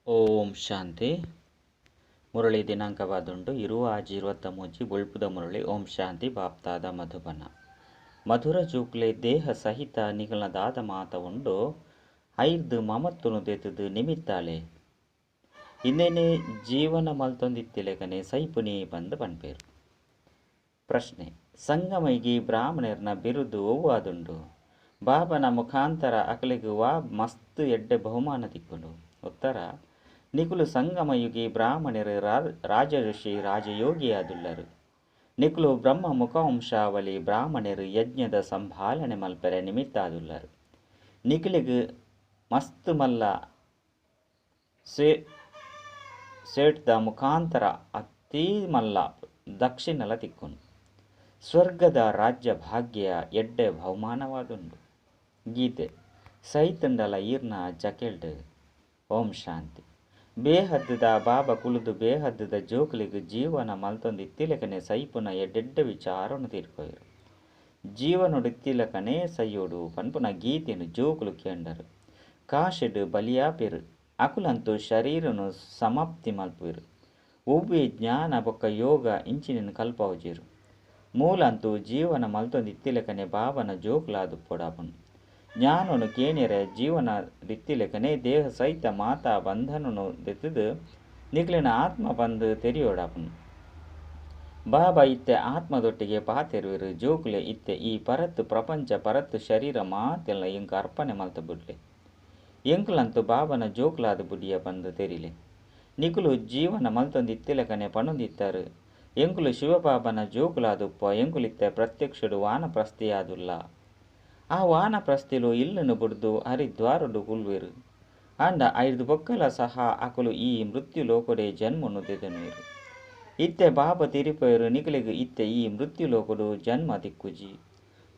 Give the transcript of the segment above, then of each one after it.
ಓಂ ಶಾಂತಿ. ಮುರಳಿ ದಿನಾಂಕವಾದುಂಡು 26-23 ಬೊಳ್ಪುದ ಮುರಳಿ. ಓಂ ಶಾಂತಿ. ಬಾಪ್ತಾದ ಮಧುಬನ ಮಧುರ ಜೋಕ್ಲೆ ದೇಹ ಸಹಿತ ನಿಗಲದಾದ ಮಾತ ಉಂಡು ಐರ್ದು ಮಮತ್ತುನು ದೆತುದು ನಿಮಿತ್ತಾಳೆ ಇನ್ನೇನೆ ಜೀವನ ಮಲ್ತೊಂದಿತ್ತಿಲೆಕನೆ ಸೈಪುನಿ ಬಂದು ಪನ್ಪೇರು. ಪ್ರಶ್ನೆ: ಸಂಗಮೈಗಿ ಬ್ರಾಹ್ಮಣರ್ನ ಬಿರುದು ಒವ್ವಾದುಂಡು? ಬಾಬನ ಮುಖಾಂತರ ಅಕಲಿಗೆ ವಾ ಮಸ್ತ್ ಎಡ್ಡೆ ಬಹುಮಾನ ತಿಕ್ಕುಂಡು? ಉತ್ತರ: ನಿಕುಲು ಸಂಗಮಯುಗಿ ಬ್ರಾಹ್ಮಣರು ರಾಜಋಷಿ ರಾಜಯೋಗಿಯಾದುಲ್ಲರು. ನಿಕುಲು ಬ್ರಹ್ಮ ಮುಖವಂಶಾವಳಿ ಬ್ರಾಹ್ಮಣರು ಯಜ್ಞದ ಸಂಭಾಲನೆ ಮಲ್ಪೆರೆ ನಿಮಿತ್ತಾದುಲ್ಲರು. ನಿಕುಲಿಗೆ ಮಸ್ತ್ ಮಲ್ಲ ಸೇಟ್ದ ಮುಖಾಂತರ ಅತೀ ಮಲ್ಲ ದಕ್ಷಿಣಲ ತಿಕ್ಕುಂಡು. ಸ್ವರ್ಗದ ರಾಜ್ಯ ಭಾಗ್ಯ ಎಡ್ಡೆ ಬಹುಮಾನವಾದುಂಡು. ಗೀತೆ ಸೈತಂಡಲ ಈರ್ನ ಜಕೆಲ್ಡ್. ಓಂ ಶಾಂತಿ. ಬೇಹದ್ದುದ ಬಾಬಾ ಕುಲುದು ಬೇಹದ್ದುದ ಜೋಕುಲಿಗೆ ಜೀವನ ಮಲ್ತೊಂದು ಇತ್ತಿಲಕನೆ ಸೈಪುನ ಎಡ್ಡೆಡ್ಡೆ ವಿಚಾರನು ತೀರ್ಪೋಯರು. ಜೀವನೊಡಿತ್ತಿಲಕನೆ ಸೈಯೋಡು ಪನ್ಪುನ ಗೀತೆನು ಜೋಕುಲು ಕೇಂಡರು. ಕಾಶಿಡ್ ಬಲಿಯಾಪೆರು ಅಕುಲಂತೂ ಶರೀರನು ಸಮಾಪ್ತಿ ಮಲ್ಪುವೆರು. ಒವ್ವೆ ಜ್ಞಾನ ಬೊಕ್ಕ ಯೋಗ ಇಂಚಿನ ಕಲ್ಪವುಜೆರು. ಮೂಲಂತೂ ಜೀವನ ಮಲ್ತೊಂದು ಇತ್ತಿಲಕನೆ ಬಾಬನ ಜೋಕುಲಾದುಪ್ಪೊಡಾಪುಂಡು. ಜ್ಞಾನನು ಕೇಣಿರೆ ಜೀವನ ದಿತ್ತಿಲೆಕನೆ ದೇಹ ಸಹಿತ ಮಾತಾ ಬಂಧನನು ದೆತ್ತದು ನಿಕ್ಲಿನ ಆತ್ಮ ಬಂದು ತೆರಿಯೋಡಾಪುಂಡು. ಬಾಬಾ ಇತ್ತೆ ಆತ್ಮದೊಟ್ಟಿಗೆ ಪಾತೆರುವೆರು. ಜೋಕುಲೆ ಇತ್ತೆ ಈ ಪರತ್ತು ಪ್ರಪಂಚ ಪರತ್ತು ಶರೀರ ಮಾತೆಲ್ಲ ಎಂಕ್ ಅರ್ಪಣೆ ಮಲ್ತ ಬುಡ್ಲೆ. ಎಂಕುಲಂತೂ ಬಾಬನ ಜೋಕುಲಾದ ಬುಡಿಯ ಬಂದು ತೆರಿಲೆ. ನಿಕುಲು ಜೀವನ ಮಲ್ತೊಂದು ಇತ್ತಿಲಕನೆ ಪಣೊಂದಿತ್ತಾರೆ. ಎಂಕುಲು ಶಿವಬಾಬನ ಜೋಕುಲಾದುಪ್ಪ. ಎಂಕುಲಿತ್ತೆ ಪ್ರತ್ಯಕ್ಷಡು ವಾನಪ್ರಸ್ಥಿಯಾದುಲ್ಲ. ಆ ವಾನಪ್ರಸ್ಥಿಲು ಇಲ್ಲನು ಬುಡ್ದು ಹರಿದ್ವಾರಡು ಕುಲ್ವೆರು. ಆಂಡ ಐದು ಬೊಕ್ಕಲ ಸಹ ಅಕುಲು ಈ ಮೃತ್ಯು ಲೋಕಡೆ ಜನ್ಮನು ದೆದನುವೆರು. ಇತ್ತೆ ಬಾಬ ತಿರಿಪೋಯರು ನಿಕಲಿಗೆ ಇತ್ತೆ ಈ ಮೃತ್ಯು ಲೋಕಡು ಜನ್ಮ ದಿಕ್ಕುಜಿ.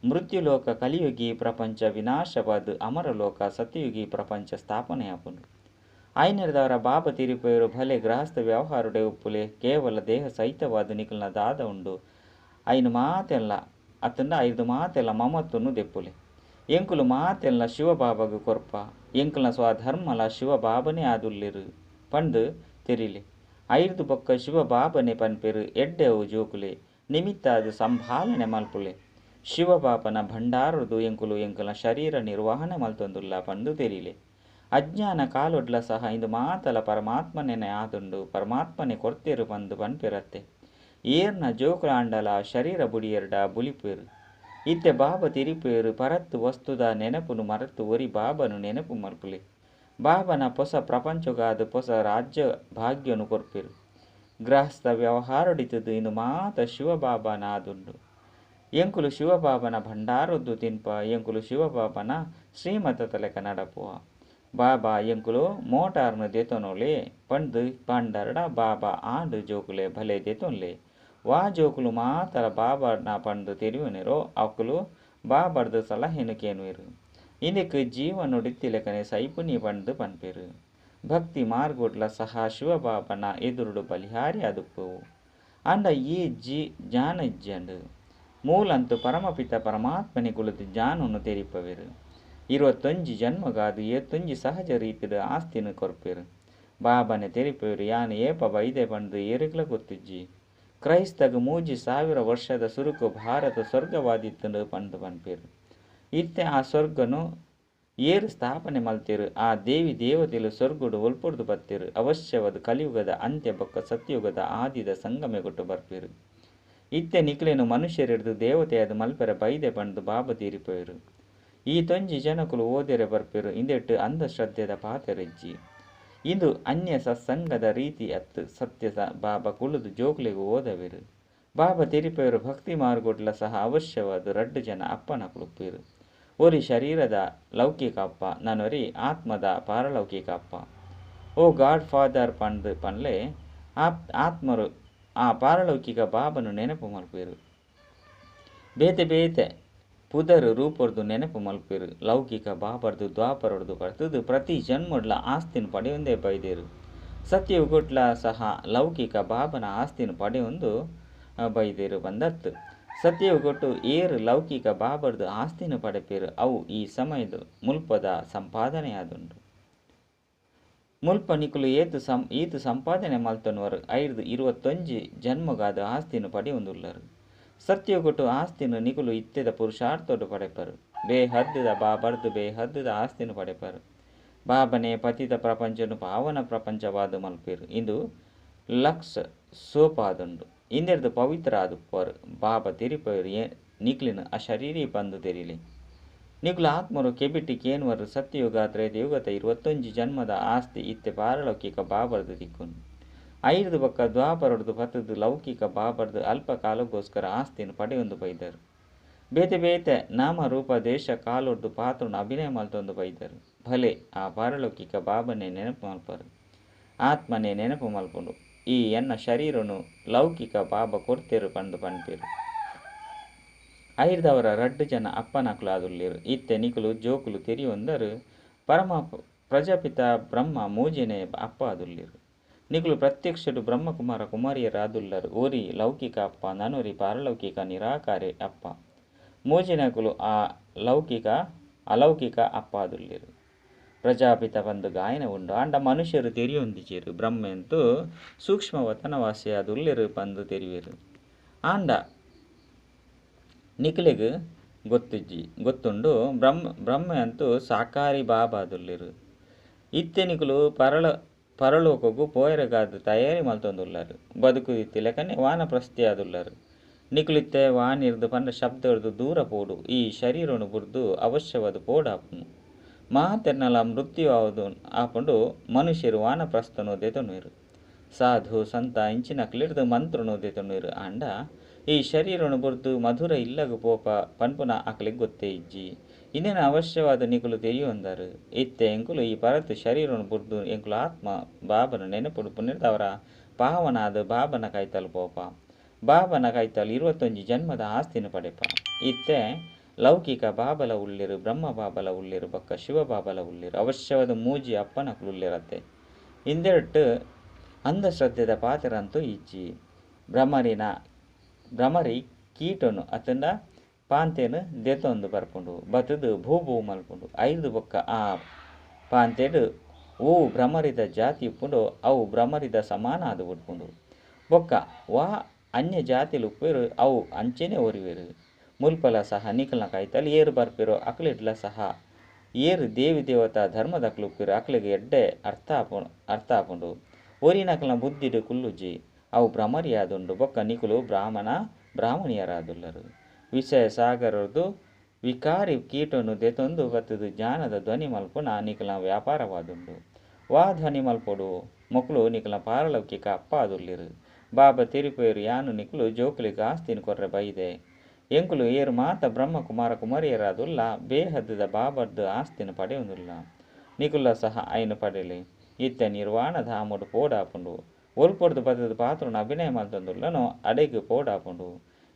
ಮೃತ್ಯುಲೋಕ ಕಲಿಯುಗಿ ಪ್ರಪಂಚ ವಿನಾಶವಾದ ಅಮರಲೋಕ ಸತ್ಯಯುಗಿ ಪ್ರಪಂಚ ಸ್ಥಾಪನೆಯಾಪುಂಡು. ಐನರ್ದವರ ಬಾಬ ತಿರಿಪೋಯರು ಭಲೆ ಗೃಹಸ್ಥ ವ್ಯವಹಾರುಡೆ ಉಪ್ಪುಲೆ ಕೇವಲ ದೇಹ ಸಹಿತವಾದ ನಿಕಲ್ನ ದಾದ ಉಂಡು ಐನು ಮಾತೆಲ್ಲ ಅತ್ತಂಡ ಐದು ಮಾತೆಲ್ಲ ಮಮತ್ತನ್ನು ದೆಪ್ಪುಲೆ. ಎಂಕುಲು ಮಾತೆಲ್ಲ ಶಿವಬಾಬಗು ಕೊರ್ಪ. ಎಂಕುಲ್ನ ಸ್ವಧರ್ಮಲ ಶಿವಬಾಬನೇ ಆದುಲ್ಲಿರು ಪಂಡು ತೆರಿಲೆ. ಐರ್ದು ಬೊಕ್ಕ ಶಿವಬಾಬನೆ ಪನ್ಪೆರು. ಎಡ್ಡೆವು ಜೋಕುಲೆ ನಿಮಿತ್ತಾದ ಸಂಭಾಲನೆ ಮಲ್ಪುಲೆ. ಶಿವಬಾಬನ ಭಂಡಾರದು ಎಂಕುಲು ಎಂಕುಲ ಶರೀರ ನಿರ್ವಹಣೆ ಮಲ್ತೊಂದುಲ್ಲ ಪಂಡು ತೆರಿಲೆ. ಅಜ್ಞಾನ ಕಾಲೊಡ್ಲ ಸಹ ಇಂದು ಮಾತಲ ಪರಮಾತ್ಮನೇ ಆದುಂಡು ಪರಮಾತ್ಮನೆ ಕೊರ್ತೆರು ಬಂದು ಪನ್ಪೆರತ್ತೆ. ಏರ್ನ ಜೋಕುಲಾಂಡಲ ಶರೀರ ಬುಡಿಯರ್ಡ ಬುಲಿಪೇರು. ಇತ್ತೆ ಬಾಬ ತಿರಿಪೇರು ಪರತ್ತು ವಸ್ತುದ ನೆನಪುನು ಮರತ್ತು ಒರಿ ಬಾಬನು ನೆನಪು ಮಲ್ಪುಲೆ. ಬಾಬನ ಪೊಸ ಪ್ರಪಂಚಗಾದ ಪೊಸ ರಾಜ್ಯ ಭಾಗ್ಯನು ಕೊರ್ಪೇರು. ಗೃಹಸ್ಥ ವ್ಯವಹಾರಡಿತದು ಇಂದು ಮಾತ ಶಿವಬಾಬನ ಆದುಂಡು. ಎಂಕುಲು ಶಿವಬಾಬನ ಭಂಡಾರದ್ದು ತಿನ್ಪ. ಎಂಕುಲು ಶಿವಬಾಬನ ಶ್ರೀಮತ ತಲೆಕ ನಡಪುವ. ಬಾಬಾ ಎಂಕುಲು ಮೋಟಾರ್ನು ದೆತೊನೊಲೆ ಪಂಡು ಪಂಡರಡ ಬಾಬಾ ಆಂಡು ಜೋಕುಲೆ ಭಲೆ ದೆತೊನ್ಲೆ. ವಾ ಜೋಕುಲು ಮಾತರ ಬಾಬಾನ ಪಂಡು ತೆರಿಯುವನೆರೋ ಅಕುಲು ಬಾಬಾರ್ದು ಸಲಹೆನು ಕೇನುವೆರು. ಇಂದಕ್ಕೆ ಜೀವನೊಡಿತ್ತಿಲೆಕನೆ ಸೈಪುನಿ ಪಂಡು ಪನ್ಪೆರು. ಭಕ್ತಿ ಮಾರ್ಗೋಡ್ಲ ಸಹ ಶಿವಬಾಬನ ಎದುರುಡು ಬಲಿಹಾರಿ ಆದುಪ್ಪವು. ಅಂಡ ಈ ಜೀ ಜ್ಞಾನ ಇಜ್ಜಂಡು ಮೂಲಂತು ಪರಮಪಿತ ಪರಮಾತ್ಮನೆ ಕುಲದ ಜ್ಞಾನವನ್ನು ತೆರಿಪವೆರು. 21 ಜನ್ಮಗಾದು ಏತೊಂಜಿ ಸಹಜ ರೀತಿಡು ಆಸ್ತಿನ ಕೊರ್ಪೆರು. ಬಾಬನೆ ತೆರಿಪೆರು ಯಾನು ಏಪ ಬೈದೆ ಪಂಡು ಏರಿಗ್ಲ ಗೊತ್ತಿಜ್ಜಿ. ಕ್ರೈಸ್ತಗ 3000 ವರ್ಷದ ಸುರುಕು ಭಾರತ ಸ್ವರ್ಗವಾದಿತ್ತಂಡು ಪಂಡು ಪನ್ಪೆರು. ಇತ್ತೆ ಆ ಸ್ವರ್ಗನು ಏರು ಸ್ಥಾಪನೆ ಮಲ್ತೆರು. ಆ ದೇವಿ ದೇವತೆಲು ಸ್ವರ್ಗಡು ಒಲ್ಪೊಡ್ದು ಬತ್ತೆರು. ಅವಶ್ಯವಾದ ಕಲಿಯುಗದ ಅಂತ್ಯ ಬೊಕ್ಕ ಸತ್ಯುಗದ ಆದಿದ ಸಂಗಮೆ ಕೊಟ್ಟು ಬರ್ಪೆರು. ಇತ್ತೆ ನಿಕ್ಲೇನು ಮನುಷ್ಯರಿಡ್ದು ದೇವತೆಯಾದ ಮಲ್ಪೆರ ಬೈದೆ ಪಂಡು ಬಾಬ ತೀರಿಪೋಯರು. ಈ ತೊಂಜಿ ಜನಕುಲು ಓದೆರೆ ಬರ್ಪೆರು. ಇಂದೆಟ್ಟು ಅಂಧಶ್ರದ್ಧೆದ ಪಾತೆರೆಜ್ಜಿ. ಇಂದು ಅನ್ಯ ಸತ್ಸಂಗದ ರೀತಿ ಅತ್ತು ಸತ್ಯ ಬಾಬಾ ಕುಳುದು ಜೋಕ್ಲೆಗು ಓದವೆರು. ಬಾಬಾ ತೆರಿಪೆಯರು ಭಕ್ತಿ ಮಾರ್ಗೊಡ್ಲ ಸಹ ಅವಶ್ಯವಾದ 2 ಜನ ಅಪ್ಪನ ಕುಳುಪ್ಪೇರು. ಒರಿ ಶರೀರದ ಲೌಕಿಕ ಅಪ್ಪ, ನಾನೊರಿ ಆತ್ಮದ ಪಾರಲೌಕಿಕ ಅಪ್ಪ. ಓ ಗಾಡ್ ಫಾದರ್ ಪಂದು ಪನ್ಲೆ ಆತ್ಮರು ಆ ಪಾರಲೌಕಿಕ ಬಾಬನು ನೆನಪು ಮಲ್ಪೇರು. ಬೇತೆ ಬೇತೆ ಪುದರು ರೂಪೊರ್ದು ನೆನಪು ಮಲ್ಪೇರು. ಲೌಕಿಕ ಬಾಬರ್ದು ದ್ವಾಪರೊಡ್ದು ಬರ್ತದು ಪ್ರತಿ ಜನ್ಮಡ್ಲ ಆಸ್ತಿನ ಪಡೆಯೊಂದೇ ಬೈದೇರು. ಸತ್ಯಯುಗೊಟ್ಲ ಸಹ ಲೌಕಿಕ ಬಾಬನ ಆಸ್ತಿನ ಪಡೆಯೊಂದು ಬೈದೇರು ಬಂದತ್ತು. ಸತ್ಯಯುಗೊಟ್ಟು ಏರು ಲೌಕಿಕ ಬಾಬರ್ದು ಆಸ್ತಿನ ಪಡೆಪೇರು. ಅವು ಈ ಸಮಯದ ಮುಲ್ಪದ ಸಂಪಾದನೆಯಾದುಂಡು. ಮುಲ್ಪ ನಿಕುಲು ಈತ್ ಸಂಪಾದನೆ ಮಲ್ತೊನುವರು. ಐರ್ದ್ 21 ಜನ್ಮಗಾದ್ ಆಸ್ತಿನ್ ಪಡೆಯೊಂದುಲ್ಲರು. ಸತ್ಯಯುಗಟ್ ಆಸ್ತಿನ್ ನಿಕುಲು ಇತ್ತೆದ ಪುರುಷಾರ್ಥಡ್ ಪಡೆಪರು. ಬೇಹದ್ದ ಬಾಬರ್ದು ಬೇಹದ್ದ ಆಸ್ತಿನ್ ಪಡೆಪರು. ಬಾಬನೇ ಪತಿತ ಪ್ರಪಂಚನು ಪಾವನ ಪ್ರಪಂಚವಾದ್ ಮಲ್ಪೆರು. ಇಂದು ಲಕ್ಸ್ ಸೋಪಾದುಂಡು. ಇಂದೆರ್ದ್ ಪವಿತ್ರ ಆದುಪ್ಪುವರು. ಬಾಬಾ ತೆರಿಪವರು ನಿಕ್ಲಿನ ಅಶರೀರಿ ಪಂದು ತೆರಿಲೆ. ನಿಕುಲು ಆತ್ಮರು ಕೆಬಿಟ್ ಕೇನುವರು ಸತ್ಯಯುಗ ತ್ರೇತಯುಗದ 21 ಜನ್ಮದ ಆಸ್ತಿ ಇತ್ತೆ ಪಾರಲೌಕಿಕ ಬಾಬರ್ದು ತಿಕ್ಕುನು. ಐರ್ದ್ ಬೊಕ್ಕ ದ್ವಾಪರೊಡ್ದು ಪತ್ತುದು ಲೌಕಿಕ ಬಾಬರ್ದು ಅಲ್ಪ ಕಾಲಗೋಸ್ಕರ ಆಸ್ತಿನ ಪಡೆಯೊಂದು ಬೈದರು. ಬೇತೆ ಬೇತೆ ನಾಮ ರೂಪ ದೇಶ ಕಾಲೊಡ್ದು ಪಾತ್ರನ ಅಭಿನಯ ಮಲ್ತೊಂದು ಬೈದರು. ಭಲೆ ಆ ಪಾರಲೌಕಿಕ ಬಾಬನೇ ನೆನಪು ಮಲ್ಪರು. ಆತ್ಮನೇ ನೆನಪು ಮಲ್ಪುಂಡು. ಈ ಎನ್ನ ಶರೀರನು ಲೌಕಿಕ ಬಾಬಾ ಕೊರ್ತೆರು ಪಂದು ಪನ್ಪೆರು. ಐರ್ದವರ ರಡ್ಡ್ ಜನ ಅಪ್ಪನಕುಲಾದುಲ್ಲೆರ್. ಇತ್ತೆ ನಿಕುಲು ಜೋಕುಲು ತೆರಿಯೊಂದರು ಪರಮ ಪ್ರಜಾಪಿತ ಬ್ರಹ್ಮ ಮೂಜನೇ ಅಪ್ಪ ಆದುಲ್ಲೆರ್. ನಿಕುಲು ಪ್ರತ್ಯಕ್ಷಡ್ ಬ್ರಹ್ಮಕುಮಾರ ಕುಮಾರಿಯರಾದುಲ್ಲರ್. ಒರಿ ಲೌಕಿಕ ಅಪ್ಪ ನನೊರಿ ಪಾರಲೌಕಿಕ ನಿರಾಕಾರಿ ಅಪ್ಪ. ಮೂಜನಕುಲು ಆ ಲೌಕಿಕ ಅಲೌಕಿಕ ಅಪ್ಪ ಆದುಲ್ಲೆರ್. ಪ್ರಜಾಪಿತ ಬಂದು ಗಾಯನ ಉಂಡು. ಆಂಡ ಮನುಷ್ಯರು ತೆರಿಯೊಂದಿಜೆರು ಬ್ರಹ್ಮೆಂತು ಸೂಕ್ಷ್ಮ ವತನವಾಸಿಯಾದುಲ್ಲೆರ್ ಪಂದು ತೆರಿವೆರು. ಆಂಡ ನಿಕುಲೆಗ್ ಗೊತ್ತಿಜ್ಜಿ ಗೊತ್ತುಂಡು ಬ್ರಹ್ಮ ಅಂತೂ ಸಾಕಾರಿ ಬಾಬಾದುಲ್ಲೆರ್. ಇತ್ತೆ ನಿಕುಲು ಪರಲೋಕಗು ಪೋಯೆರೆಗಾದ್ ತಯಾರಿ ಮಲ್ತೊಂದುಲ್ಲರು. ಬದುಕುದಿತ್ತಿ ಲೆಕ್ಕನೆ ವಾನಪ್ರಸ್ಥಿಯಾದುಲ್ಲರು. ನಿಕುಲಿತ್ತೆ ವಾಣಿರ್ದು ಪಂಡ ಶಬ್ದರ್ದು ದೂರ ಪೋಡು. ಈ ಶರೀರನು ಬುಡ್ದು ಅವಶ್ಯವಾದ ಪೋಡಾಪುನು. ಮಾತೆರ್ನಲ ಮೃತ್ಯು ಆಪುಂಡು. ಮನುಷ್ಯರು ವಾನಪ್ರಸ್ಥನು ದೆತೊನುವೆರು. ಸಾಧು ಸಂತ ಇಂಚಿನಕ್ಲೆಡ್ದು ಮಂತ್ರನು ದೆತೊನುವೆರು. ಆಂಡ ಈ ಶರೀರನು ಬುಡ್ದು ಮಧುರ ಇಲ್ಲಗ್ ಪೋಪ ಪನ್ಪುನ ಅಕ್ಲೆಗ್ ಗೊತ್ತೇ ಇಜ್ಜಿ. ಇಂದಿನ ಅವಶ್ಯವಾದ ನಿಕುಲು ತೆರಿಯೊಂದರು. ಇತ್ತೆ ಎಂಕುಲು ಈ ಪರತ್ ಶರೀರನು ಬುಡ್ದು ಎಂಕುಲು ಆತ್ಮ ಬಾಬನ ನೆನಪುಡು ಪುನರ್ದವರ ಪಾವನಾದ ಬಾಬನ ಕೈತಲ್ ಪೋಪ. ಬಾಬನ ಕೈತಲ್ 21 ಜನ್ಮದ ಆಸ್ತಿನ ಪಡೆಪ. ಇತ್ತೆ ಲೌಕಿಕ ಬಾಬಲ ಉಲ್ಲೆರು, ಬ್ರಹ್ಮ ಬಾಬಲ ಉಲ್ಲೆರು, ಬೊಕ್ಕ ಶಿವ ಬಾಬಲ ಉಲ್ಲೆರು. ಅವಶ್ಯವಾದ ಮೂಜಿ ಅಪ್ಪನಕುಲು ಉಲ್ಲೆರತ್ತೆ. ಇಂದೆಟ್ ಅಂಧಶ್ರದ್ಧೆದ ಪಾತ್ರರಂತೂ ಇಜ್ಜಿ. ಭ್ರಮರಿ ಕೀಟನು ಅತ್ತಂಡ ಪಾಂತೆನು ದೆತೊಂದು ಬರ್ಪುಂಡು. ಬತ್ತುದು ಭೂ ಭೂ ಮಲ್ಪುಂಡು. ಐರ್ದು ಬೊಕ್ಕ ಆ ಪಾಂತೆಡು ಓ ಭ್ರಮರಿದ ಜಾತಿ ಉಪ್ಪುಂಡು ಅವು ಭ್ರಮರಿದ ಸಮಾನ ಆದು ಉಡ್ಪುಂಡು. ಬೊಕ್ಕ ವಾ ಅನ್ಯ ಜಾತಿಲು ಉಪ್ಪೇರು ಅವು ಅಂಚೆನೆ ಒರಿವೆರು. ಮುಲ್ಪಲ ಸಹ ನಿಕಲ್ನ ಕೈತಲ್ ಏರು ಬರ್ಪೆರೋ ಅಕ್ಲೆಡ್ಲ ಸಹ ಏರು ದೇವಿ ದೇವತಾ ಧರ್ಮದಕ್ಲು ಉಪ್ಪೇರು ಅಕ್ಲೆಗ್ ಎಡ್ಡೆ ಅರ್ಥ ಆಪುಂಡು. ಒರಿನಕ್ಲ್ನ ಬುದ್ಧಿಡ್ ಕುಲ್ಲುಜಿ. ಅವು ಭ್ರಮರಿಯಾದುಂಡು. ಬೊಕ್ಕ ನಿಕುಲು ಬ್ರಾಹ್ಮಣ ಬ್ರಾಹ್ಮಣಿಯರಾದುಲ್ಲರು. ವಿಷಯ ಸಾಗರರ್ದು ವಿಕಾರಿ ಕೀಟನು ದೆತೊಂದು ಬತ್ತುದು ಜ್ಞಾನದ ಧ್ವನಿ ಮಲ್ಪುನ ನಿಕಲ್ನ ವ್ಯಾಪಾರವಾದುಂಡು. ವಾ ಧ್ವನಿ ಮಲ್ಪೊಡು ಮೊಕುಲು ನಿಕಲ್ನ ಪಾರಲೌಕಿಕ ಅಪ್ಪ ಆದುಲ್ಲೆರು. ಬಾಬಾ ತೆರಿಪೇರು ಯಾನು ನಿಕುಲು ಜೋಕುಲೆಗ್ ಆಸ್ತಿನ ಕೊರ್ರೆ ಬೈದೆ. ಎಂಕುಲು ಏರು ಮಾತ ಬ್ರಹ್ಮ ಕುಮಾರ ಕುಮಾರಿಯರಾದುಲ್ಲ ಬೇಹದ್ದ ಬಾಬರ್ದು ಆಸ್ತಿನ ಪಡೆಯೊಂದುಲ್ಲ. ನಿಕುಲ ಸಹ ಐನು ಪಡೆಲೆ. ಇತ್ತೆ ನಿರ್ವಾಣ ಧಾಮಡು ಪೋಡಾಪುಂಡು. ಒಲ್ಪೊಡ್ದು ಬತ್ತುದು ಪಾತ್ರನ ಅಭಿನಯ ಮಲ್ತೊಂದುಲ್ಲನೋ ಅಡೆಗ್ ಪೋಡಾಪುಂಡು.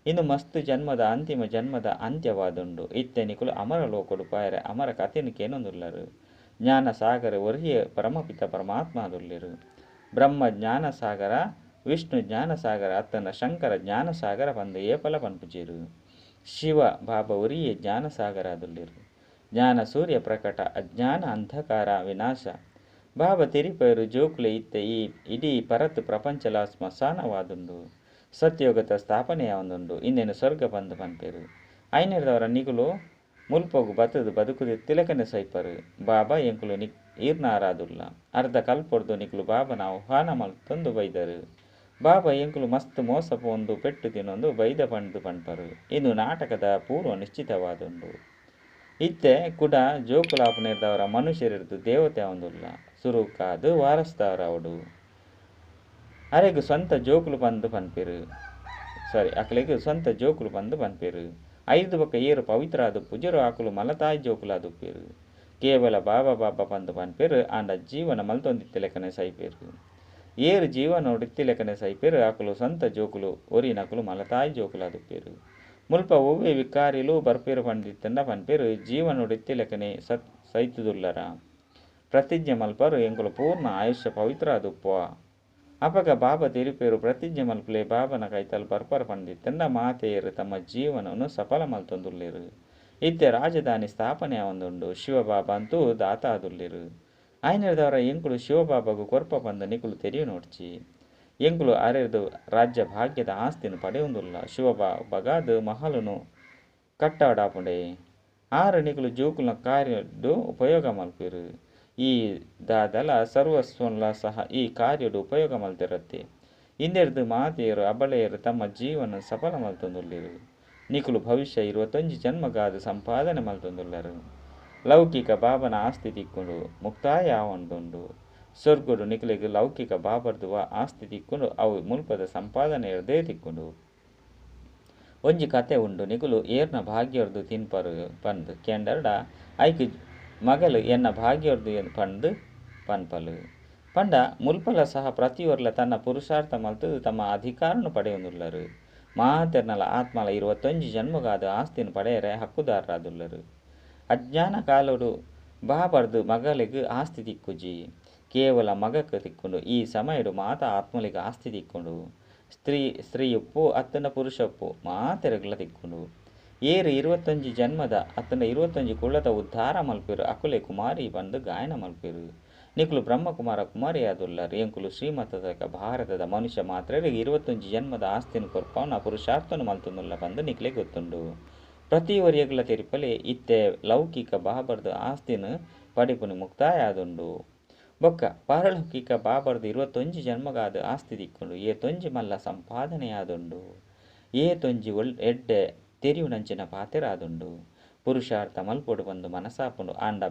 ಇಂದು ಮಸ್ತ್ ಜನ್ಮದ ಅಂತಿಮ ಜನ್ಮದ ಅಂತ್ಯವಾದುಂಡು. ಇತ್ತೆ ನಿಕುಲು ಅಮರ ಲೋಕೊಡು ಪಾಯರೆ ಅಮರ ಕಥೆನ್ ಕೇನೊಂದುಲ್ಲರು. ಜ್ಞಾನ ಸಾಗರ ಒರಿಯೇ ಪರಮಪಿತ ಪರಮಾತ್ಮ ಆದುಲ್ಲೆರು. ಬ್ರಹ್ಮ ಜ್ಞಾನ ಸಾಗರ ವಿಷ್ಣು ಜ್ಞಾನ ಸಾಗರ ಅತ್ತನ ಶಂಕರ ಜ್ಞಾನ ಸಾಗರ ಪಂದು ಏಪಲ ಪನ್ಪುಜೆರು. ಶಿವ ಬಾಬಾ ಒರಿಯೇ ಜ್ಞಾನ ಸಾಗರ ಆದುಲ್ಲೆರು. ಜ್ಞಾನ ಸೂರ್ಯ ಪ್ರಕಟ ಅಜ್ಞಾನ ಅಂಧಕಾರ ವಿನಾಶ. ಬಾಬಾ ತೆರಿಪೇರು ಜೋಕುಲೆ ಇತ್ತೆ ಈ ಇಡೀ ಪರತ್ ಪ್ರಪಂಚಲ ಸ್ಮಶಾನವಾದುಂಡು. ಸತ್ಯೋಗದ ಸ್ಥಾಪನೆಯಾವೊಂದುಂಡು. ಇಂದೇನು ಸ್ವರ್ಗ ಪಂದು ಪನ್ಪೆರು. ಐನೆರ್ದವರ ನಿಕುಲು ಮುಲ್ಪೊಗು ಬತ್ತುದು ಬದುಕುದು ತಿಲಕನೆ ಸೈಪರು. ಬಾಬಾ ಎಂಕುಲು ಈರ್ನಾರಾದುಲ್ಲ. ಅರ್ಧ ಕಲ್ಪೊಡ್ದು ನಿಕುಲು ಬಾಬನ ಆಹ್ವಾನ ಮಲ್ತೊಂದು ಬೈದರು. ಬಾಬಾ ಎಂಕುಲು ಮಸ್ತ್ ಮೋಸ ಪೋಂದು ಪೆಟ್ಟು ತಿನ್ನೊಂದು ಬೈದ ಪಂದು ಪನ್ಪರು. ಇಂದು ನಾಟಕದ ಪೂರ್ವ ನಿಶ್ಚಿತವಾದುಂಡು. ಇತ್ತೆ ಕುಡ ಜೋಕುಲಾಪುನೆರ್ದವರ ಮನುಷ್ಯರಿರ್ದು ದೇವತೆ ಆವೊಂದುಲ್ಲ. ಸುರುಕಾದು ವಾರಸ್ದಾರವಡು. ಅರೆಗ್ ಸ್ವಂತ ಜೋಕುಲು ಪಂದು ಪನ್ಪೆರು. ಸಾರಿ ಅಕ್ಲೆಗ್ ಸ್ವಂತ ಜೋಕುಲು ಪಂದು ಪನ್ಪೆರು. ಐರ್ದು ಬೊಕ್ಕ ಏರು ಪವಿತ್ರ ಆದು ಪುಜರು ಆಕುಲು ಮಲತಾಯಿ ಜೋಕುಲಾದುಪ್ಪೆರು. ಕೇವಲ ಬಾಬಾ ಬಾಬಾ ಪಂದು ಪನ್ಪೆರು. ಆಂಡ ಜೀವನ ಮಲ್ತೊಂದಿತ್ತಿ ಲೆಕ್ಕನೆ ಸೈಪೆರು. ಏರು ಜೀವನ ಲೆಕ್ಕನೆ ಸೈಪೆರು ಆಕುಲು ಸ್ವಂತ ಜೋಕುಲು ಒರಿನಕುಲು ಮಲತಾಯಿ ಜೋಕುಲಾದುಪ್ಪೆರು. ಮುಲ್ಪ ಒವ್ವೆ ವಿಕಾರಿಲು ಬರ್ಪೇರು ಪಂಡಿತ್ತಂಡ ಪನ್ಪೆರು ಜೀವನೊಡಿತ್ತಿ ಲೆಕ್ಕನೆ ಸೈತುದುಲ್ಲರ. ಪ್ರತಿಜ್ಞೆ ಮಲ್ಪರು ಎಂಕುಲು ಪೂರ್ಣ ಆಯುಷ್ಯ ಪವಿತ್ರ ಆದುಪ್ಪುವ. ಅಪಗ ಬಾಬಾ ತೆರಿಪೇರು ಪ್ರತಿಜ್ಞೆ ಮಲ್ಪಲೆ ಬಾಬನ ಕೈತಲ್ ಬರ್ಪರ್ ಪಂಡಿತ್ತಂಡ ಮಾತೆಯರು ತಮ್ಮ ಜೀವನವನ್ನು ಸಫಲ ಮಲ್ತೊಂದುಲ್ಲೆರು. ಇತ್ತೆ ರಾಜಧಾನಿ ಸ್ಥಾಪನೆ ಆವೊಂದುಂಡು. ಶಿವ ಬಾಬಾ ಅಂತೂ ದಾತ ಆದುಲ್ಲೆರು. ಆಯ್ನೆರ್ದವರ ಎಂಕುಲು ಶಿವಬಾಬಾಗು ಕೊರ್ಪ ಪಂದ್ ನಿಕುಲು ತೆರಿಯೊನೊಡ್ಚಿ. ಎಂಕುಲು ಅರೆರ್ದ್ ರಾಜ್ಯ ಭಾಗ್ಯದ ಆಸ್ತಿನ್ ಪಡೆಯೊಂದುಲ್ಲ. ಶಿವಬಾಬಾಗಾದ್ ಮಹಲುನು ಕಟ್ಟಾಡಾಪುಂಡೆ. ಆರು ನಿಕುಲು ಜೋಕುಲ್ನ ಕಾರ್ಯಡ್ ಉಪಯೋಗ ಮಲ್ಪುವೆರು. ಈ ದಾದಲ ಸರ್ವಸ್ವನ್ಲ ಸಹ ಈ ಕಾರ್ಯಡ್ ಉಪಯೋಗ ಮಲ್ತೆರತ್ತೆ. ಇಂದೆರ್ದ್ ಮಾತೆಯರು ಅಬಲೆಯರು ತಮ್ಮ ಜೀವನ ಸಫಲ ಮಲ್ತೊಂದುಲ್ಲೆರ್. ನಿಕುಲು ಭವಿಷ್ಯ 21 ಜನ್ಮಗಾದ್ ಸಂಪಾದನೆ ಮಲ್ತೊಂದುಲ್ಲರ್. ಲೌಕಿಕ ಬಾಬನ ಆಸ್ತಿ ತಿಕ್ಕುಂಡು. ಮುಕ್ತಾಯ ಆವೊಂದುಂಡು. ಸೊರ್ಗಡ್ ನಿಕಲೆಗ್ ಲೌಕಿಕ ಬಾಬರ್ದು ವಾ ಆಸ್ತಿ ತಿಕ್ಕುಂಡು ಅವು ಮುಲ್ಪದ ಸಂಪಾದನೆಯರ್ದೇ ತಿಕ್ಕುಂಡು. ಒಂಜಿ ಕತೆ ಉಂಡು ನಿಕುಲು ಏರ್ನ ಭಾಗ್ಯರ್ದ್ ತಿನ್ಪರ್ ಪಂದ್ ಕೇಂಡರ್ಡ ಐಕ್ ಮಗಲ್ ಎನ್ನ ಭಾಗ್ಯರ್ದ್ ಪಂದ್ ಪನ್ಪಲ್. ಪಂಡ ಮುಲ್ಪಲ ಸಹ ಪ್ರತಿಯೊರ್ಲ ತನ್ನ ಪುರುಷಾರ್ಥ ಮಲ್ತ್ ದ್ ತಮ್ಮ ಅಧಿಕಾರನ್ ಪಡೆಯೊಂದುಲ್ಲರ್. ಮಾತೆರ್ನಲ ಆತ್ಮಲ 21 ಜನ್ಮಗಾದ್ ಆಸ್ತಿನ್ ಪಡೆಯರೆ ಹಕ್ಕುದಾರರಾದುಲ್ಲೆರ್. ಅಜ್ಞಾನ ಕಾಲೊಡು ಬಾಬರ್ದ್ ಮಗಲೆಗ್ ಆಸ್ತಿ ತಿಕ್ಕುಜಿ. ಕೇವಲ ಮಗಕ್ ತಿಕ್ಕುಂಡು. ಈ ಸಮಯಡ್ ಮಾತ ಆತ್ಮಲೆಗ್ ಆಸ್ತಿ ತಿಕ್ಕುಂಡು. ಸ್ತ್ರೀ ಸ್ತ್ರೀ ಉಪ್ಪು ಅತ್ತ್ಂಡ ಪುರುಷ ಉಪ್ಪು ಮಾತೆರೆಗ್ಲ ತಿಕ್ಕುಂಡು. ಏರ್ 21 ಜನ್ಮದ ಅತ್ತ್ಂಡ 21 ಕುಲದ ಉದ್ಧಾರ ಮಲ್ಪುವೆರ್ ಅಕುಲೇ ಕುಮಾರಿ ಪಂದ್ ಗಾಯನ ಮಲ್ಪುವೆರ್. ನಿಕುಲು ಬ್ರಹ್ಮಕುಮಾರ ಕುಮಾರಿಯಾದುಲ್ಲರ್. ಎಂಕುಲು ಶ್ರೀಮತದ ಭಾರತದ ಮನುಷ್ಯ ಮಾತ್ರೆಗ್ 21 ಜನ್ಮದ ಆಸ್ತಿನ್ ಕೊರ್ಪಾವುನ ಪುರುಷಾರ್ಥನ್ ಮಲ್ತೊಂದುಲ್ಲ ಪಂದ್ ನಿಕ್ಲೆಗ್ ಗೊತ್ತುಂಡು. ಪ್ರತಿ ಒರಿಯಗ್ಲ ತೆರಿಪಲೆ ಇತ್ತೆ ಲೌಕಿಕ ಬಾಬರ್ದ್ ಆಸ್ತಿನ್ ಪಡೆಪುನ ಮುಕ್ತಾಯ ಆದುಂಡು. ಬೊಕ್ಕ ಪಾರಲೌಕಿಕ ಬಾಬರ್ದ್ 21 ಜನ್ಮಗಾದ್ ಆಸ್ತಿ ತಿಕ್ಕುಂಡು. ಏತೊಂಜಿ ಮಲ್ಲ ಸಂಪಾದನೆ ಆದುಂಡು. ಏತೊಂಜಿ ಎಡ್ಡೆ ತೆರಿಯುನಂಚಿನ ಪಾತೆರ ಆದುಂಡು. ಪುರುಷಾರ್ಥ ಮಲ್ಪೊಡು ಪಂದ್ ಮನಸಾಪುಂಡು. ಆಂಡ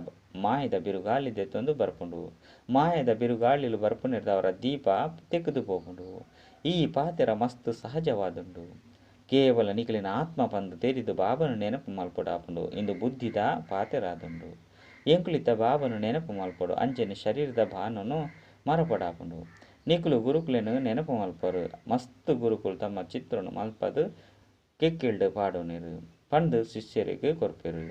ಮಾಯದ ಬಿರುಗಾಳಿ ದೆತ್ತೊಂದು ಬರ್ಪುಂಡು. ಮಾಯದ ಬಿರುಗಾಳಿಲು ಬರ್ಪುನೆರ್ದಾವರ ದೀಪ ತೆಕ್ಕುದು ಪೋಪುಂಡು. ಈ ಪಾತೆರ ಮಸ್ತ್ ಸಹಜವಾದುಂಡು. ಕೇವಲ ನಿಕಲಿನ ಆತ್ಮ ಪಂದ್ ತೆರಿದು ಬಾಬನ ನೆನಪು ಮಲ್ಪೊಡಾಪುಂಡು. ಇಂದು ಬುದ್ಧಿದ ಪಾತೆರ ಆದುಂಡು. ಎಂಕುಲಿತ್ತ ಬಾಬನ ನೆನಪು ಮಲ್ಪೊಡು. ಅಂಚನೆ ಶರೀರದ ಭಾನನು ಮರಪೊಡಾಪುಂಡು. ನಿಕುಲು ಗುರುಕುಲೆನ್ ನೆನಪು ಮಲ್ಪರು. ಮಸ್ತ್ ಗುರುಕುಲು ತಮ್ಮ ಚಿತ್ರನು ಮಲ್ಪದ್ ಕೆಕ್ಕಿಲ್ಡ್ ಪಾಡೊನೆರ್ ಪಂದ್ ಶಿಷ್ಯರೆಗ್ ಕೊರ್ಪೆರ್.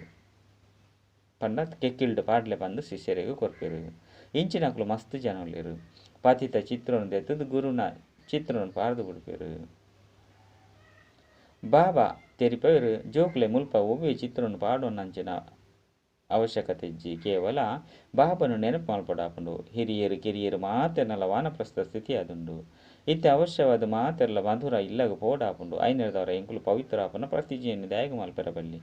ಪಂಡ ಕೆಕ್ಕಿಲ್ಡ್ ಪಾಡ್ಲೆ ಪಂದ್ ಶಿಷ್ಯರೆಗ್ ಕೊರ್ಪೆರ್. ಇಂಚಿನಕುಲು ಮಸ್ತ್ ಜನ ಉಲ್ಲೆರ್. ಪತಿತ ಚಿತ್ರನು ದೆತ್ತುದು ಗುರುನ ಚಿತ್ರನು ಪಾಡ್ದ್ ಬುಡ್ಪೆರ್. ಬಾಬಾ ತೆರಿಪವೆರ್ ಜೋಕುಲೆ ಮುಲ್ಪ ಒವ್ವೆ ಚಿತ್ರನು ಪಾಡೊನಂಚಿನ ಅವಶ್ಯಕತೆ ಇಜ್ಜಿ. ಕೇವಲ ಬಾಬನ ನೆನಪು ಮಲ್ಪೊಡಾಪುಂಡು. ಹಿರಿಯೆರ್ ಕಿರಿಯೆರ್ ಮಾತೆರ್ನಲ ವಾನಪ್ರಸ್ಥ ಸ್ಥಿತಿ ಆದುಂಡು. ಇತ್ತೆ ಅವಶ್ಯವಾದ್ ಮಾತೆರ್ಲ ಮಧುರ ಇಲ್ಲಗ್ ಪೋಡಾಪುಂಡು. ಐನೆರ್ದವರ ಎಂಕುಲು ಪವಿತ್ರ ಆಪುನ ಪ್ರತಿಜ್ಞೆನ್ ದಾಯೆಗ್ ಮಲ್ಪೆರೆ ಬಲ್ಲಿ.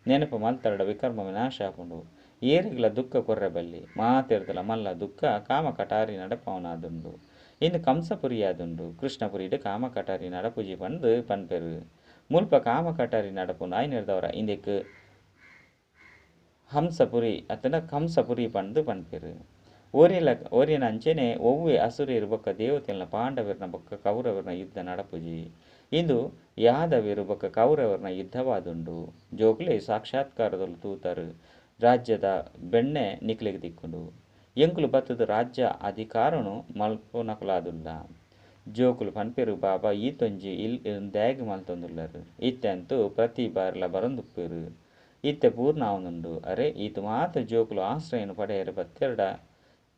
ನೆನಪು ಮಲ್ತರಡ ವಿಕರ್ಮ ವಿನಾಶ ಆಪುಂಡು. ಏರೆಗ್ಲ ದುಃಖ ಕೊರ್ರೆ ಬಲ್ಲಿ. ಮಾತೆರ್ದಲ ಮಲ್ಲ ದುಃಖ ಕಾಮ ಕಟಾರಿ ನಡಪಾವನಾದುಂಡು. ಇಂದು ಕಂಸಪುರಿ ಆದುಂಡು. ಕೃಷ್ಣಪುರಿಡ್ ಕಾಮ ಕಟಾರಿ ನಡಪುಜಿ ಪಂದ್ ಪನ್ಪೆರ್. ಮುಲ್ಪ ಕಾಮ ಕಟಾರಿ ನಡಪುಂಡು. ಐನೆರ್ದವರ ಇಂದೆಕ್ ಹಂಸಪುರಿ ಅತ್ತ್ಂಡ ಕಂಸಪುರಿ ಪಂದ್ ಪನ್ಪೆರ್. ಒರಿಲ ಒರಿನಂಚೆನೆ ಒವ್ವೆ ಅಸುರೆರ್ ಬೊಕ್ಕ ದೇವತೆಲ್ನ ಪಾಂಡವೆರ್ನ ಬೊಕ್ಕ ಕೌರವೆರ್ನ ಯುದ್ಧ ನಡಪುಜಿ. ಇಂದು ಯಾದವೆರ್ ಬೊಕ್ಕ ಕೌರವರ್ನ ಯುದ್ಧವಾದುಂಡು. ಜೋಕುಲೆ ಸಾಕ್ಷಾತ್ಕಾರದೊಲು ತೂತರ್. ರಾಜ್ಯದ ಬೆಣ್ಣೆ ನಿಕ್ಲೆಗ್ ತಿಕ್ಕುಂಡು. ಎಂಕುಲು ಬತ್ತುದು ರಾಜ್ಯ ಅಧಿಕಾರನು ಮಲ್ಪುನಕುಲಾದುಲ್ಲ. ಜೋಕುಲು ಪನ್ಪೆರ್ ಬಾಬಾ ಈತೊಂಜಿ ಇಲ್ ದಾಯೆಗ್ ಮಲ್ತೊಂದುಲ್ಲರ್. ಇತ್ತೆ ಅಂತೂ ಪ್ರತಿ ಬಾರಿಲ ಬರೊಂದುಪ್ಪೆರ್. ಇತ್ತೆ ಪೂರ್ಣ ಆವೊಂದುಂಡು. ಅರೆ ಈತ್ ಮಾತ ಜೋಕುಲು ಆಶ್ರಯನ್ ಪಡೆಯರೆ ಬತ್ತೆರ್ಡ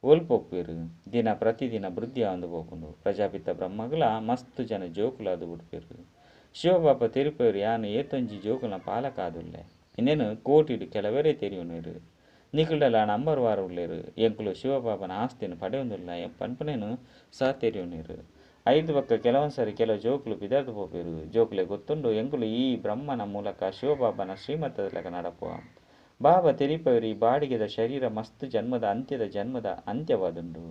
ಒಲ್ಪ ಉಪ್ಪುವೆರ್. ದಿನ ಪ್ರತಿದಿನ ವೃದ್ಧಿ ಆವೊಂದು ಪೋಪುಂಡು. ಪ್ರಜಾಪಿತ ಬ್ರಹ್ಮಗ್ಲ ಮಸ್ತ್ ಜನ ಜೋಕುಲಾದ್ ಬುಡ್ಪೆರ್. ಶಿವಬಾಬಾ ತೆರಿಪೆರ್ ಯಾನ್ ಏತೊಂಜಿ ಜೋಕುಲ್ನ ಪಾಲಕ ಆದುಲ್ಲೆ. ಇಂದೆನ್ ಕೋಟಿಡ್ ಕೆಲವರೇ ತೆರಿಯೊನುವೆರ್. ನಿಕುಲ್ಡಲ ನಂಬರ್ ವಾರ್ ಉಲ್ಲೆರ್. ಎಂಕುಲು ಶಿವಬಾಬನ ಆಸ್ತಿನ್ ಪಡೆಯೊಂದುಲ್ಲ ಪನ್ಪುನೇನ್ ಸಹ ತೆರಿಯೊನುವೆರ್. ಐರ್ದ್ ಬೊಕ್ಕ ಕೆಲವೊಂದು ಸಾರಿ ಕೆಲವು ಜೋಕುಲು ಪಿದರ್ದ್ ಪೋಪೆರ್. ಜೋಕುಲೆ ಗೊತ್ತುಂಡು ಎಂಕುಲು ಈ ಬ್ರಹ್ಮನ ಮೂಲಕ ಶಿವಬಾಬನ ಶ್ರೀಮತದ ಲೆಕ ನಡಪುವ. ಬಾಬಾ ತೆರಿಪವೆರ್ ಈ ಬಾಡಿಗೆದ ಶರೀರ ಮಸ್ತ್ ಜನ್ಮದ ಅಂತ್ಯದ ಜನ್ಮದ ಅಂತ್ಯವಾದುಂಡು.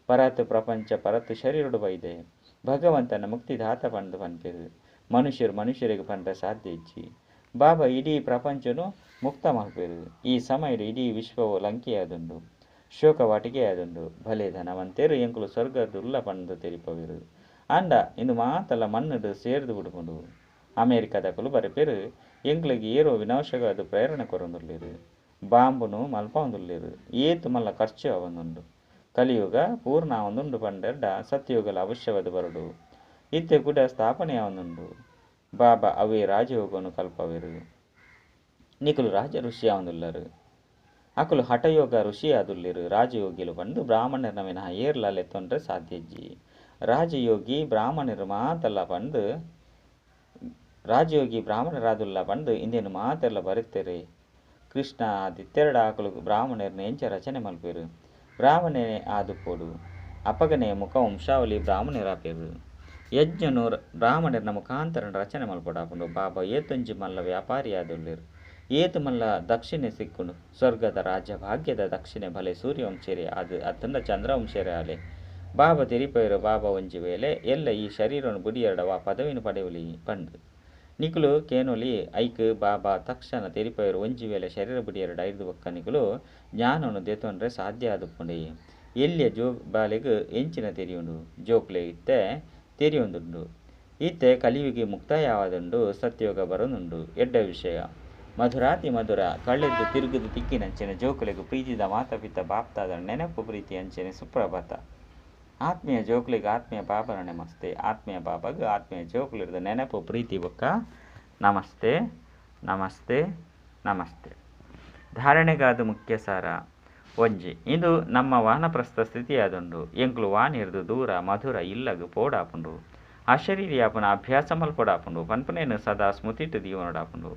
ಪರತ್ ಪ್ರಪಂಚ ಪರತ್ ಶರೀರಡ್ ಬೈದೆ. ಭಗವಂತನ ಮುಕ್ತಿದಾತ ಪಂದ್ ಪನ್ಪೆರ್. ಮನುಷ್ಯರು ಮನುಷ್ಯರಿಗೆ ಪಂಡ ಸಾಧ್ಯ ಇಜ್ಜಿ. ಬಾಬಾ ಇಡೀ ಪ್ರಪಂಚನು ಮುಕ್ತ ಮಲ್ಪೆರ್. ಈ ಸಮಯಡ್ ಇಡೀ ವಿಶ್ವವು ಲಂಕೆಯಾದುಂಡು. ಶೋಕವಾಟಿಕೆ ಆದುಂಡು. ಭಲೆ ಧನವಂತೆರ್ ಎಂಕುಲು ಸ್ವರ್ಗಡ್ ಉಲ್ಲ ಪಂದ್ ತೆರಿಪವೆರ್. ಆಂಡ ಇಂದು ಮಾತಲ ಮಣ್ಣುಡ್ ಸೇರ್ದ್ ಬುಡ್ಪುಂಡು. ಅಮೇರಿಕದಕುಲು ಬರೆಪೆರ್ ಎಂಕ್ಲೆಗ್ ಏರೋ ವಿನಾಶಗಾದ್ ಪ್ರೇರಣೆ ಕೊರೊಂದುಲ್ಲೆರ್. ಬಾಂಬುನು ಮಲ್ಪವೊಂದುಲ್ಲೆರ್. ಏತ್ ಮಲ್ಲ ಖರ್ಚು ಆವೊಂದುಂಡು. ಕಲಿಯುಗ ಪೂರ್ಣ ಆವೊಂದುಂಡು ಪಂಡೆರ್ಡ ಸತ್ಯಯುಗಲ ಅವಶ್ಯವಾದ್ ಬರೊಡು. ಇತ್ತೆ ಕುಡ ಸ್ಥಾಪನೆ ಆವೊಂದುಂಡು. ಬಾಬಾ ಅವೇ ರಾಜಯೋಗನು ಕಲ್ಪವೆರ್. ನಿಕುಲು ರಾಜ ಋಷಿ ಆವೊಂದುಲ್ಲರ್. ಅಕುಲು ಹಠಯೋಗ ಋಷಿ ಆದುಲ್ಲೆರ್. ರಾಜಯೋಗಿಲು ಪಂದ್ ಬ್ರಾಹ್ಮಣರ್ನ ವಿನಃ ಏರ್ಲ ಲೆತ್ತೊನ್ರೆ ಸಾಧ್ಯ ಇಜ್ಜಿ. ರಾಜಯೋಗಿ ಬ್ರಾಹ್ಮಣರು ಮಾತಲ ಪಂದ್ ರಾಜಯೋಗಿ ಬ್ರಾಹ್ಮಣರಾದುಲ್ಲ ಪಂದ್ ಇಂದೆನ್ ಮಾತೆರ್ಲ ಬರೆತೆರೆ. ಕೃಷ್ಣ ಆದಿತ್ತೆರಡ ಅಕುಲು ಬ್ರಾಹ್ಮಣರ್ನ ಎಂಚ ರಚನೆ ಮಲ್ಪೆರ್. ಬ್ರಾಹ್ಮಣನೇ ಆದುಪ್ಪೊಡು. ಅಪಗನೆ ಮುಖ ವಂಶಾವಳಿ ಬ್ರಾಹ್ಮಣರಾಪೆರ್. ಯಜ್ಞೊನು ಬ್ರಾಹ್ಮಣೆರ್ನ ಮುಖಾಂತರ ರಚನೆ ಮಲ್ಪೊಡಾಪುಂಡು. ಬಾಬಾ ಏತೊಂಜಿ ಮಲ್ಲ ವ್ಯಾಪಾರಿಯಾದುಲ್ಲೆರ್. ಏತ್ ಮಲ್ಲ ದಕ್ಷಿಣೆ ತಿಕ್ಕುಂಡು. ಸ್ವರ್ಗದ ರಾಜ್ಯ ಭಾಗ್ಯದ ದಕ್ಷಿಣೆ ಬಲೆ ಸೂರ್ಯವಂಶೇರಿ ಆದ್ ಅತ್ತಂಡ ಚಂದ್ರವಂಶೇರಿ ಆಲೆ. ಬಾಬಾ ತೆರಿಪೈರು ಬಾಬಾ ಒಂಜಿ ವೇಳೆ ಎಲ್ಲ ಈ ಶರೀರನು ಬುಡಿಯರಡವಾ ಪದವಿನ ಪಡೆಯಲಿ ಪಂಡ್. ನಿಕುಲು ಕೇನೋಲಿ ಐಕ್ ಬಾಬಾ ತಕ್ಷಣ ತೆರಿಪೈರು ಒಂಜಿ ವೇಳೆ ಶರೀರ ಬುಡಿಯರಡ ಐರ್ದು ಬೊಕ್ಕ ನಿಕುಲು ಜ್ಞಾನನು ದೆತೊನ್ರೆ ಸಾಧ್ಯ ಆದುಪ್ಪುಂಡೆ. ಎಲ್ಯ ಜೋ ಬಾಲೆಗ್ ಎಂಚಿನ ತೆರಿಯುಂಡು ಜೋಕ್ಲೆ ಇತ್ತೆ ತೆರಿಯೊಂದುಂಡು. ಇತ್ತೆ ಕಲಿಯುಗಿ ಮುಕ್ತಾಯವಾದುಂಡು ಸತ್ಯಯುಗ ಬರೊಂದುಂಡು. ಎಡ್ಡೆ ವಿಷಯ. ಮಧುರಾತಿ ಮಧುರ ಕಳೆದು ತಿರುಗುದು ತಿಕ್ಕಿನಂಚಿನ ಜೋಕುಲೆಗ್ ಪ್ರೀತಿದ ಮಾತಾ ಪಿತ ಬಾಪ್ತಾದನ ನೆನಪು ಪ್ರೀತಿ ಅಂಚನೆ ಸುಪ್ರಭಾತ. ಆತ್ಮೀಯ ಜೋಕುಲೆಗ್ ಆತ್ಮೀಯ ಬಾಬನ ನಮಸ್ತೆ. ಆತ್ಮೀಯ ಬಾಬಾಗ್ ಆತ್ಮೀಯ ಜೋಕುಲೆರ್ದ್ ನೆನಪು ಪ್ರೀತಿ ಬೊಕ್ಕ ನಮಸ್ತೆ ನಮಸ್ತೆ ನಮಸ್ತೆ. ಧಾರಣೆಗಾದ ಮುಖ್ಯ ಸಾರ ಒಂಜಿ ಇದು ನಮ್ಮ ವಾನಪ್ರಸ್ಥ ಸ್ಥಿತಿಯಾದುಂಡು. ಎಂಕುಲು ವಾಣಿರ್ದು ದೂರ ಮಧುರ ಇಲ್ಲಗ್ ಪೋಡಾಪುಂಡು. ಅಶರೀರಿಯಾಪುನ ಅಭ್ಯಾಸ ಮಲ್ಪೊಡಾಪುಂಡು ಪನ್ಪುನೇನು ಸದಾ ಸ್ಮೃತಿಟ್ ದೀವೊನೊಡಾಪುಂಡು.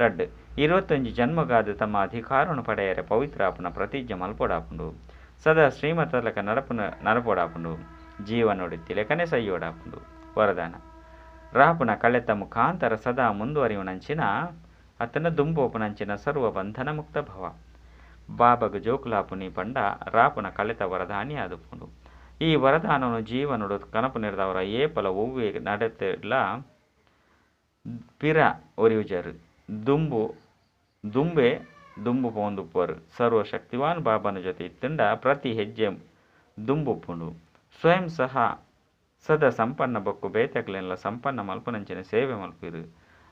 ರಡ್ಡ್ 21 ಜನ್ಮಗಾದ್ ತಮ್ಮ ಅಧಿಕಾರನು ಪಡೆಯರೆ ಪವಿತ್ರ ಆಪುನ ಪ್ರತಿಜ್ಞೆ ಮಲ್ಪೊಡಾಪುಂಡು. ಸದಾ ಶ್ರೀಮತಲಕ ನಡಪುನ ನಡಪೊಡಾಪುಂಡು. ಜೀವನೊಡಿತ್ತಿಲೆಕನೆ ಸೈಯೋಡಾಪುಂಡು. ವರದಾನ ರಾಪುನ ಕಳೆತ ಮುಖಾಂತರ ಸದಾ ಮುಂದುವರಿಯುವನಂಚಿನ ಅತ್ತನ ದುಂಬೋಪುನಂಚಿನ ಸರ್ವ ಬಂಧನ ಮುಕ್ತ ಭವ. ಬಾಬಾಗ ಜೋಕುಲಾಪುನಿ ಪಂಡ ರಾಪುನ ಕಳೆತ ವರದಾನಿ ಆದುಪ್ಪುಂಡು. ಈ ವರದಾನನು ಜೀವನೊಡು ಕನಪು ನಿರ್ದವರ ಏಪಲ ಒವ್ವೆ ನಡೆತಿಡ್ಲ ಪಿರ ಒರಿಯುಜರು. ದುಂಬು ದುಂಬೆ ದುಂಬು ಪೋಂದುಪ್ಪರು. ಸರ್ವಶಕ್ತಿವಾನ್ ಬಾಬನ ಜೊತೆ ಇತ್ತಂಡ ಪ್ರತಿ ಹೆಜ್ಜೆ ದುಂಬುಪ್ಪುಂಡು. ಸ್ವಯಂ ಸಹ ಸದಾ ಸಂಪನ್ನ ಬೊಕ್ಕು ಬೇತೆಕ್ಲೆನ್ಲ ಸಂಪನ್ನ ಮಲ್ಪುನಂಚಿನ ಸೇವೆ ಮಲ್ಪಿರು.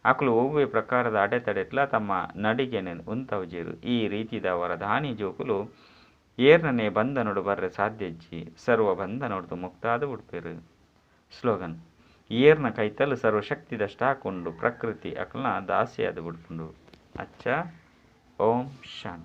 ಅಕುಲು ಒವ್ವೆ ಪ್ರಕಾರದ ಅಡೆತಡೆಟ್ಲ ತಮ್ಮ ನಡಿಗೆನ್ ಉಂತವುಜೆರ್. ಈ ರೀತಿದ ವರದಾನಿ ಜೋಕುಲು ಏರ್ನನೇ ಬಂಧನೊಡು ಬರ್ರೆ ಸಾಧ್ಯಜ್ಜಿ. ಸರ್ವ ಬಂಧನೊಡ್ದು ಮುಕ್ತಾದ ಬಿಡ್ಪೆರು. ಸ್ಲೋಗನ್ ಏರ್ನ ಕೈತಲ್ ಸರ್ವಶಕ್ತಿದ ಸ್ಟಾಕ್ ಉಂಡು ಪ್ರಕೃತಿ ಅಕಲ್ನ ದಾಸಿಯಾದ ಬಿಡ್ಪುಂಡು. ಅಚ್ಚ ಓಂ ಶಾಂತಿ.